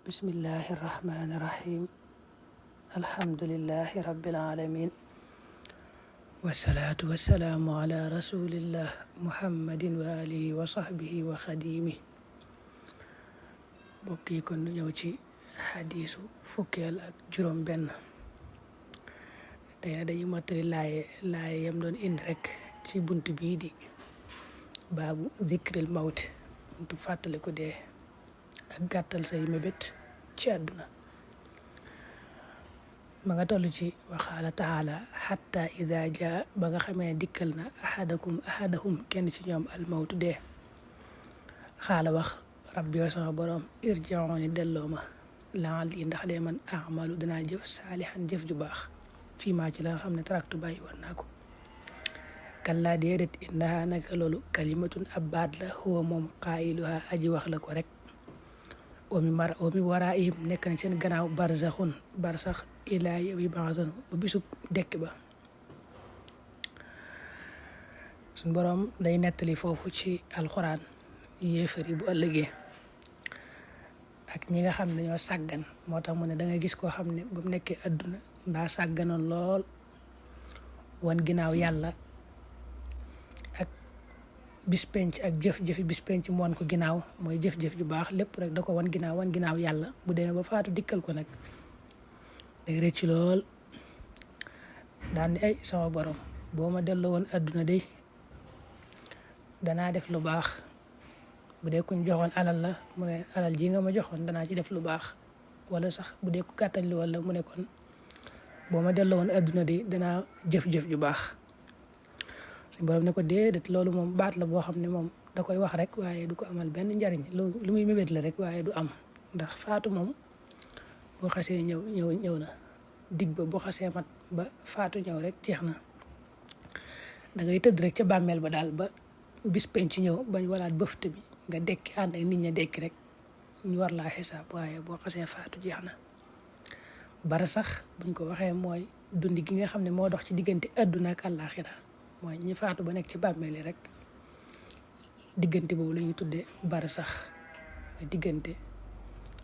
bismillahi irrahmani irrahim alhamdulillahi rabbil alamin wasalaatu wasalaamu ala rasulillah muhammadin wa alihi wa sahbihi wa xadimi. mbokk yi kon ñëw ci xadiisu fukkeel ak juróom benn. tey na dañuy mottali laaye yam doon indi rek ci bunt bii di baabu zikril mawti, buntu fàttali ko dee ak gàttal say mébét ci àdduna. ma nga toll ci waxaala taala xatta ida jaa, ba nga xamee dikkal na ahadahum kenn ci ñoom almawtu dee. xaala wax rabbi yow sama borom irji'uni delloo ma la'alli ndax lee man amalu danaa jëf saalihan jëf ju baax fii maa ci la nga xam ne taraktu bàyyi woon naa ko. kallaa déedéet innaha naka loolu kalimatun ab baat la huwa moom qaa'iluha aji wax la ko rek. wa mi waraa'ihim nekk na seen gannaaw barsax ilaa yawmi yub'athun ba bisub dekk ba. suñ boroom day nettali foofu ci alxuraan yéefar yi bu ëllëgee ak ñi nga xam ne dañoo sàggan. moo tax mu ne da nga gis koo xam ne ba mu nekkee àdduna daa sàgganoon lool wan ginnaaw yàlla ak bis penc ak jëf-jëfi bis penc mu wan ko ginnaaw, mooy jëf-jëf ju baax lépp rek da ko wan ginnaaw yàlla. bu demee ba faatu dikkal ko nag day rëcc lool, daan ni ay sama borom boo ma delloo woon àdduna day danaa def lu baax. bu dee kuñ joxoon alal la mu ne alal ji nga ma joxoon danaa ci def lu baax. wala sax bu dee ku gàttañ li wala mu ne kon boo ma delloo woon àdduna day danaa jëf-jëf ju baax. suñu borom ne ko déedéet, loolu moom baat la boo xam ne moom da koy wax rek waaye du ko amal benn njariñ. lu muy mébét la rek waaye du am, ndax faatu moom boo xasee ñëw na. dig ba boo xasee mat ba faatu ñëw rek jeex na. da ngay tëdd rek ca bàmmeel ba daal ba bis penc ñëw bañ walaat bëfte bi nga dekki ànd ak nit ña dekki rek ñu war laa xisaab. waaye boo xasee faatu jeex na. bara sax buñ ko waxee mooy dundi gi nga xam ne moo dox ci diggante àdduna ak àllaaxira, mooy ñi faatu ba nekk ci bàmmeel yi rek. diggante boobu la ñuy tuddee bara sax, mooy diggante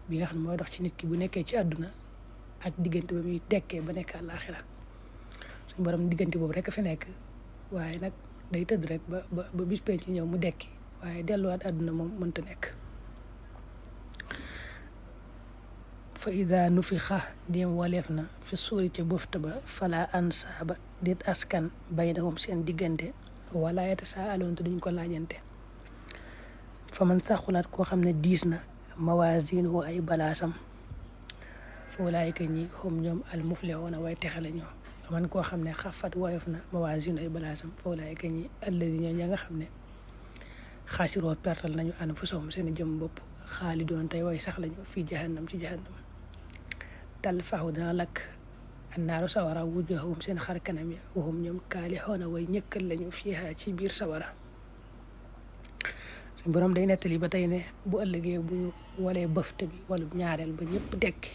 bi nga xam ne mooy dox ci nit ki bu nekkee ci àdduna ak diggante ba muy dekkee ba nekk àllaaxira. suñu borom diggante boobu rek a fi nekk, waaye nag day tëdd rek ba bis penc ñëw mu dekki, waaye delluwaat àdduna moom mënta nekk. fa ida nufixa dem waleef na fi suuri ca bofta ba fala ansaaba dit askan baynahum seen diggante wala yatasaaluun te duñ ko laajante. fa man saxulaat koo xam ne diis na mawaaziinuhu ay balaasam fa ulaayika ñi hum ñoom al muflixuuna way texe lañu. man koo xam ne xafat woyof na mawaaziinu ay balaasam fa ulaayika ñi alladiina ña nga xam ne xaasiroo pertal nañu anfusahum seen jëm bopp xaalidoon tey way sax lañu fii jahannam ci jahannam. talfahu dana lakk annaaru sawara wujuhahum seen xar kanam ya wahum ñoom kaalixoona way ñëkkal lañu fiiha ci biir sawara. suñ boroom day nettali ba tey ne bu ëllëgee bu ñu walee bëfte bi walu ñaareel ba ñëpp dekki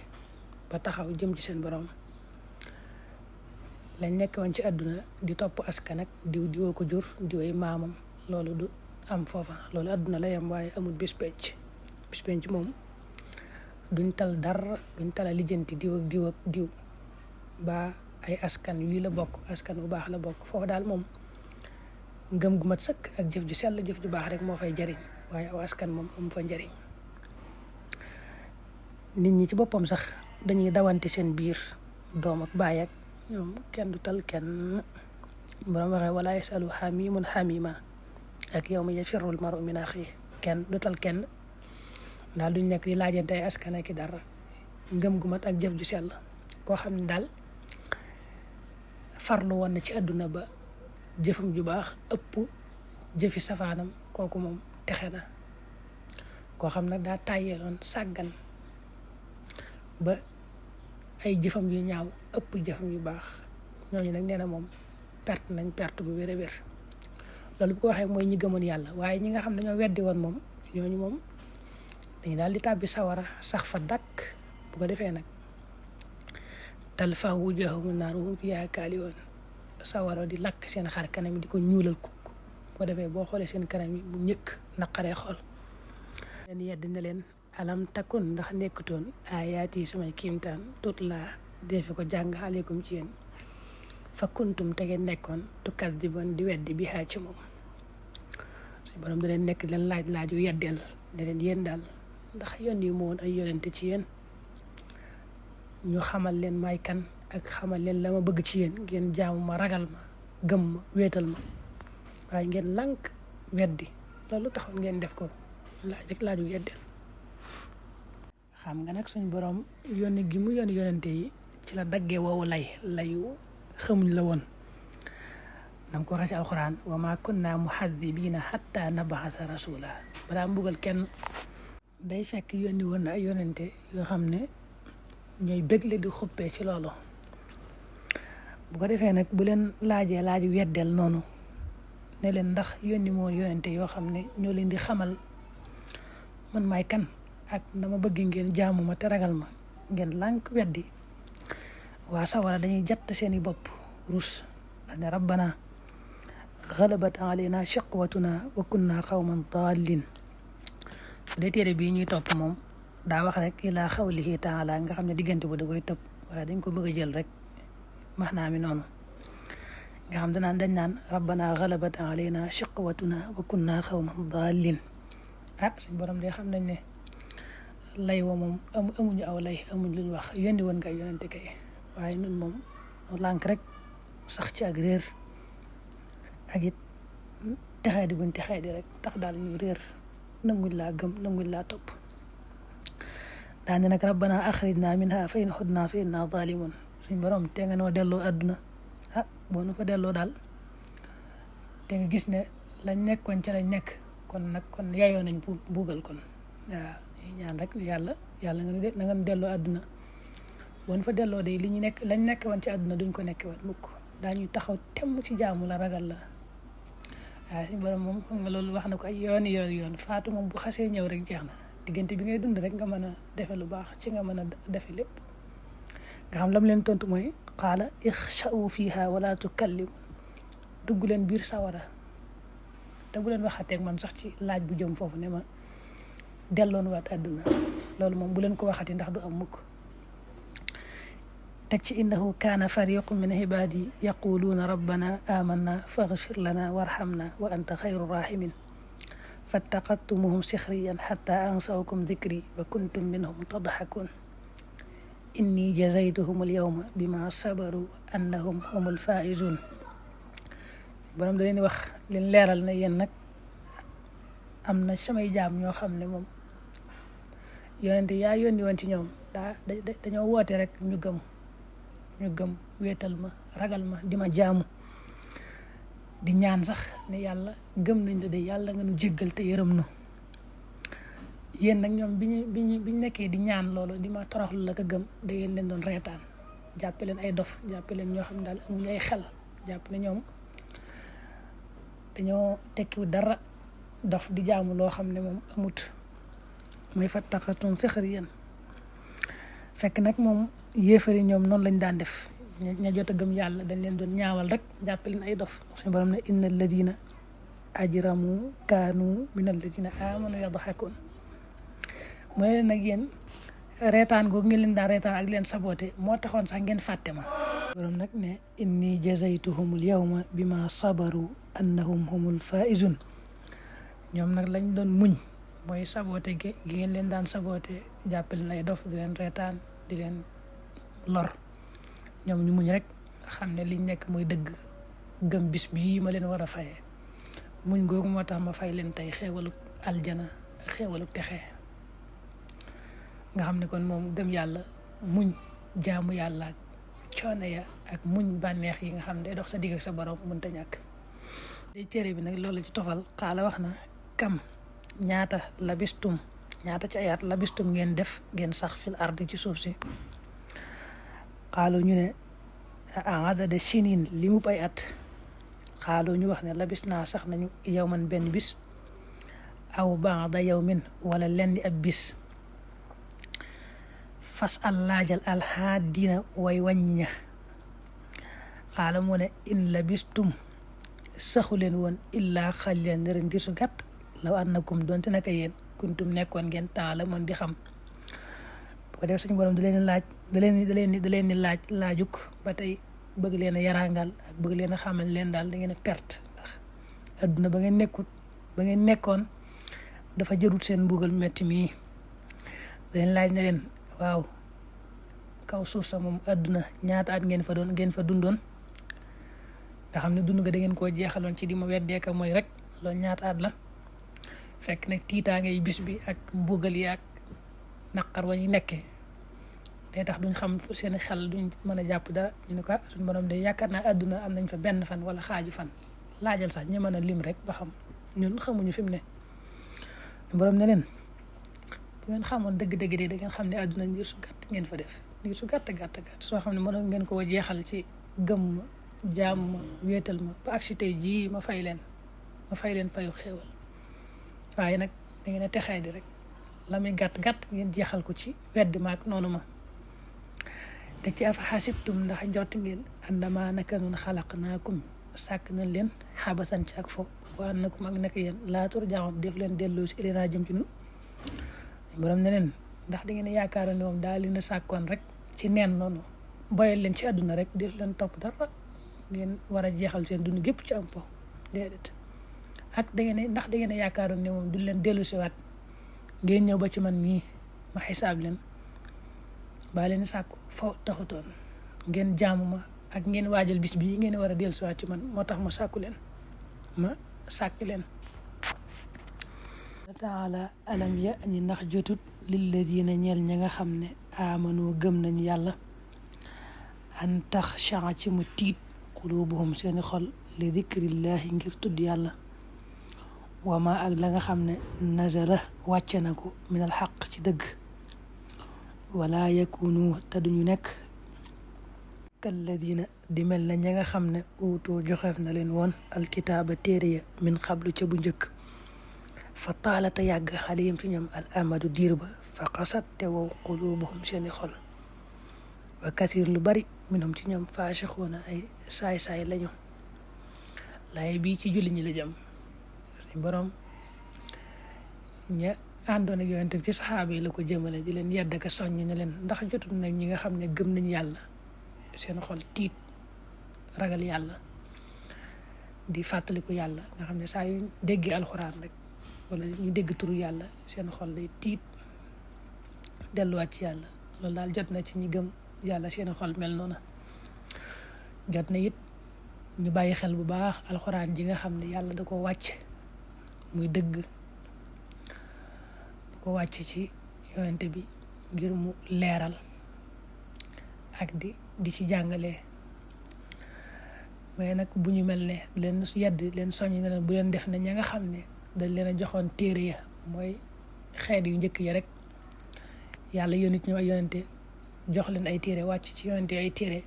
ba taxaw jëm ci seen boroom. lañ nekk woon ci àdduna di topp askan ak diwoo ko jur diwee maamam, loolu du am foofa. loolu àdduna la yam, waaye amul bis penc moom duñ tal dara, duñ tala lijjanti diw ak diw ba ay askan wii la bokk, askan bu baax la bokk. foofu daal moom ngëm gu mat sëkk ak jëf ju sell, jëf ju baax rek moo fay jariñ, waaye aw askan moom amu fa njariñ. nit ñi ci boppam sax dañuy dawante seen biir, doom ak baay ak ñoom kenn du tal kenn. borom waxee wala yasalu xamimun xamima ak yawma yafirrul mar'u min axiihi, kenn du tal kenn daal duñ nekk di laajante ay askan ak dara. ngëm gu mat ak jëf ju sell, koo xam ne daal farlu woon na ci àdduna ba jëfam ju baax ëpp jëfi safaanam, kooku moom texe na. koo xam nag daa tàyyeeloon sàggan ba ay jëfam yu ñaaw ëpp jëfam yu baax, ñooñu nag nee na moom perte nañ perte bu wér a wér. loolu bu ko waxee mooy ñi gëmoon yàlla, waaye ñi nga xam ne ñoo weddi woon moom ñooñu moom dañu daal di tàbbi sawara sax fa dakk. bu ko defee nag talfahu wujuuhahum naaru wa hum fiihaa kaalihuun, sawara di lakk seen xar kanam yi di ko ñuulal kukk. bu ko defee boo xoolee seen kanam yi mu ñëkk naqaree xool. leen yedd na leen alam takun ndax nekkutoon ayaat yi samay kiimtaan tut laa defi ko jàng aleykum ci yéen fa kuntum te ngeen nekkoon tukadiboon di weddi bi haa ci moom. suñu borom da leen nekk leen laaju yeddeel ne leen yéen daal ndax yónni moo woon ay yonente ci yéen ñu xamal leen may kan ak xamal leen la ma bëgg ci yéen ngeen jaamu ma ragal ma gëm ma wéetal ma waaye ngeen lànk weddi loolu taxoon ngeen def ko laaju yeddeel. xam nga nag suñu borom yónni gi mu yónni yonente yi ci la daggee woowu layu xamuñ la woon nam ko waxee ci alxuraan wa ma kunna muhaddibiina hatta nab'asa rasula balaa mbugal kenn day fekk yónni woon na ay yonente yoo xam ne ñooy bégle di xuppee ci loolu. bu ko defee nag bu leen laajee laaju weddeel noonu ne leen ndax yónni moo yonente yoo xam ne ñoo leen di xamal man maay kan ak dama bëgg ngeen jaamu ma te ragal ma ngeen lànk weddi waa sawara dañuy jatt seeni bopp rus ndax ne rabbana xalabat alayna shiqwatuna wa kunna qawman dallin. bu dee téere bii ñuy topp moom daa wax rek ilaa xawlihi taala nga xam ne diggante bu da koy tëb waaye dañ ko bëgg a jël rek maxnaa mi noonu nga xam dañ naan rabbana xalabat alayna shiqwatuna wa kunna qawman dallin. suñ borom de xam nañ ne lay wa moom amuñu aw lay amuñ luñ wax yónni woon nga yonente kay waaye ñun moom nu lànk rek sax ci ak réer ak it texee di buñ texee di rek tax daal ñu réer nanguñ laa gëm nanguñ laa topp. daane nag rabbana axrijna minha fa in xudna fa inna zalimun. suñ borom te nga noo delloo àdduna boo nu fa delloo daal te nga gis ne lañ nekkoon ca lañ nekk kon yaayoo nañ buugal kon waaw ñaan rek yàlla nga na nga delloo àdduna boo fa delloo de li ñu nekk lañ nekk woon ci àdduna duñ ko nekk woon mukk daañu taxaw temm ci jaamu la ragal la. waaw suñu borom moom xam nga loolu wax na ko ay yoon faatu moom bu xasee ñëw rek jeex na diggante bi ngay dund rek nga mën a defe lu baax ci nga mën a defe lépp. nga xam lam leen tontu mooy qaala ixsha'u fiha wala tukallimun dugg leen biir sawara te bu leen waxateeg man sax ci laaj bu jëm foofu ne ma delloon waat àdduna loolu moom bu leen ko waxati ndax du am mukk. teg ci innahu kaana fariqun min ibadi yaquluuna rabbana amanna faghfir lana warhamna wa anta xayru rahimin fattaqadtumuhum sixriyan xatta ansawkum dikri wa kuntum minhum tadxakun inni jazaytuhum alyawma bima sabaru annahum humul faizun. borom da leen wax leen leeral na yéen nag am na samay jaam ñoo xam ne moom yonente yaa yónni woon ci ñoom dañoo woote rek ñu gëm wéetal ma ragal ma di ma jaamu di ñaan sax ne yàlla gëm nañ la de yàlla nga nu jéggal te yërëm nu. yéen nag ñoom biñu nekkee di ñaan loolu di ma toroxlu la ko gëm da ngeen leen doon reetaan jàppe leen ay dof jàppe leen ñoo xam ne daal amuñu ay xel jàpp ne ñoom dañoo tekkiwu dara dof di jaamu loo xam ne moom amut mooy fattaqatum sixriyan. fekk nag moom yéefari ñoom noonu lañ daan def ña jot a gëm yàlla dañ leen doon ñaawal rek jàppe leen ay dof. suñu borom ne inna alladina ajramu kaanu min alladina amanu yadxakun mooy leen nag yéen reetaan googu ngeen leen daan reetaan ak leen saboote moo taxoon sax ngeen fàtte ma. borom nag ne inni jazaytuhumul yawma bima sabaru annahum humul faizun. ñoom nag lañ doon muñ mooy saboote gi ngeen leen daan saboote jàppe leen ay dof di leen reetaan di leen lor ñoom ñu muñ rek xam ne liñ nekk mooy dëgg gëm bis bii ma leen war a fayee muñ googu moo tax ma fay leen tey xéewalu aljana ak xéewalu texe. nga xam ne kon moom gëm yàlla muñ jaamu yàlla ak coono ya ak muñ bànneex yi nga xam ne day dox sa digg ak sa borom mënta ñàkk. day téere bi nag loolu ci tofal xaala wax na kam ñaata labistum ñaata ci ayaat labistum ngeen def ngeen sax fil ardi ci suuf si. xaalu ñu ne adada sinin li mu ay at xaalu ñu wax ne labis naa sax nañu yawman benn bis aw ba'da yawmin wala lenn ab bis. fas al laajal alhaadina way wàññi ña xaala mu ne in labistum saxu leen woon illaa xalilan ndir su gàtt law annakum doonte naka yéen kuntum nekkoon ngeen ta'lamuun di xam. bu ko def suñu borom da leen di laaj laajuk ba tey bëgg leen a yaraangal ak bëgg leen a xamal leen daal da ngeen a perte ndax adduna ba ngeen nekkoon dafa jërut seen mbugal metti mii. leen laaj na leen waaw kaw suuf sa moom adduna ñaata at ngeen fa dundoon nga xam ne dund nga da ngeen koo jeexaloon ci di ma weddeeka mooy rek loolu ñaata at la. fekk nag tiitaangay bis bi ak mbugal yi ak naqar wa ñu nekkee day tax duñ xam seen xel duñ mën a jàpp dara. ñu ne ko suñu borom de yaakaar naa adduna am nañ fa benn fan wala xaaju fan. laajal sax ñu mën a lim rek ba xam ñun xamuñu fi mu ne. borom ne leen bu ngeen xamoon dëgg-dëgg de da ngeen xam ne adduna ngir su gàtt ngeen fa def ngir su gàtt soo xam ne mënoon ngeen ko jeexal ci gëm ma jaam ma wéetal ma ba agsi tey jii ma fay leen fayu xéewal. waaye nag da ngeen a texee di rek la muy gàtt ngeen jeexal ko ci weddi ma ak noonu ma. te ci afa xasibtum ndax jot ngeen andama naka nun xalaqnaakum sàkk nañ leen xabasan ci ak fo wa annakum ak naka yéen laa turja'uun def leen delloo si ilayna jëm ci nun. borom ne leen ndax da ngeen a yaakaar ne moom daal leen a sàkkoon rek ci neen noonu boyal leen ci àdduna rek def leen topp dara ngeen war a jeexal seen dund gépp ci am po déedéet. ak ndax da ngeen a yaakaaroon ne moom du leen dellu siwaat ngeen ñëw ba ci man mii ma xisaab leen baa leen sàkku fo taxutoon ngeen jaamu ma ak ngeen waajal bis bii ngeen war a dellu siwaat ci man moo tax ma sàkk leen. taala alam ya ñi ndax jotut lilladina ñeel ña nga xam ne amanu gëm nañ yàlla an taxshaa ci mu tiit qulubuhum seeni xol li dikrillahi ngir tudd yàlla wama ak la nga xam ne nazala wàcce na ko minal xaq ci dëgg wala yakunu te duñu nekk kalladina di mel na ña nga xam ne uutoo joxeef na leen woon alkitaaba téere ya min xablu ca bu njëkk fa taalata yàgg xalihim ci ñoom al amadu diir ba fa qasat te wow qulubuhum seeni xol wa kathir lu bari minhum ci ñoom faasixuuna ay saay-saay lañu. laay bii ci julli ñi la jëm suñu borom ña àndoon ak yonent bi ci saxaaba yi la ko jëmale di leen yedd ak soññ ne leen ndax jotul nag ñi nga xam ne gëm nañ yàlla seen xol tiit ragal yàlla di fàttaliku yàlla nga xam ne saa yu déggee alxuraan rek wala ñu dégg turu yàlla seen xol day tiit delluwaat ci yàlla. loolu daal jot na ci ñi gëm yàlla seen xol mel noonu. jot na it ñu bàyyi xel bu baax alxuraan ji nga xam ne yàlla da ko wàcc muy dëgg da ko wàcc ci yonent bi ngir mu leeral ak di ci jàngale. mais nag bu ñu mel ne leen yedd leen soññ ne leen bu leen def ne ña nga xam ne dañ leen a joxoon téere ya mooy xeet yu njëkk ya rek yàlla yónni ci ñu ay yonente jox leen ay téere wàcc ci yonente ay téere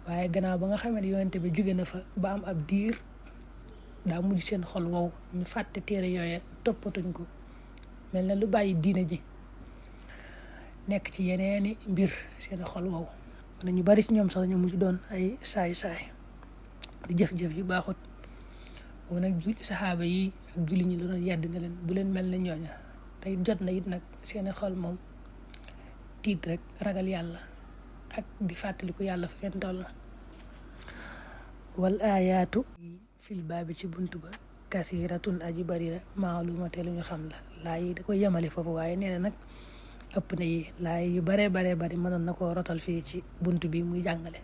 waaye gannaaw ba nga xamee ne yonente bi jóge na fa ba am ab diir daa mujj seen xol wow ñu fàtte téere yooya toppatuñ ko mel na lu bàyyi diine ji nekk ci yeneeni mbir seen xol wow. wala ñu bari ci ñoom sax dañu mujj doon ay saay-saay di jëf-jëf yu baaxut. boobu nag saxaaba yi ak julli ñi la doon yedd na leen bu leen mel ne ñooña tey jot na it nag seeni xol moom tiit rek ragal yàlla ak di fàttaliku yàlla fa kenn toll. wal aayaatu fil baabi ci buntu ba kasiratun aji bari la maalumate lu ñu xam la laa yi da koy yemale foofu waaye nee na nag ëpp na yi laay yu baree bari mënoon na koo rotal fii ci buntu bi muy jàngale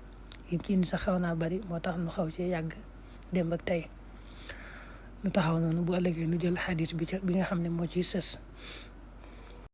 yim ci indi sax xaw naa bari moo tax nu xaw ci yàgg démb ak tey nu taxaw noonu bu ëllëgee nu jël xadis bi nga xam ne moo ciy sës.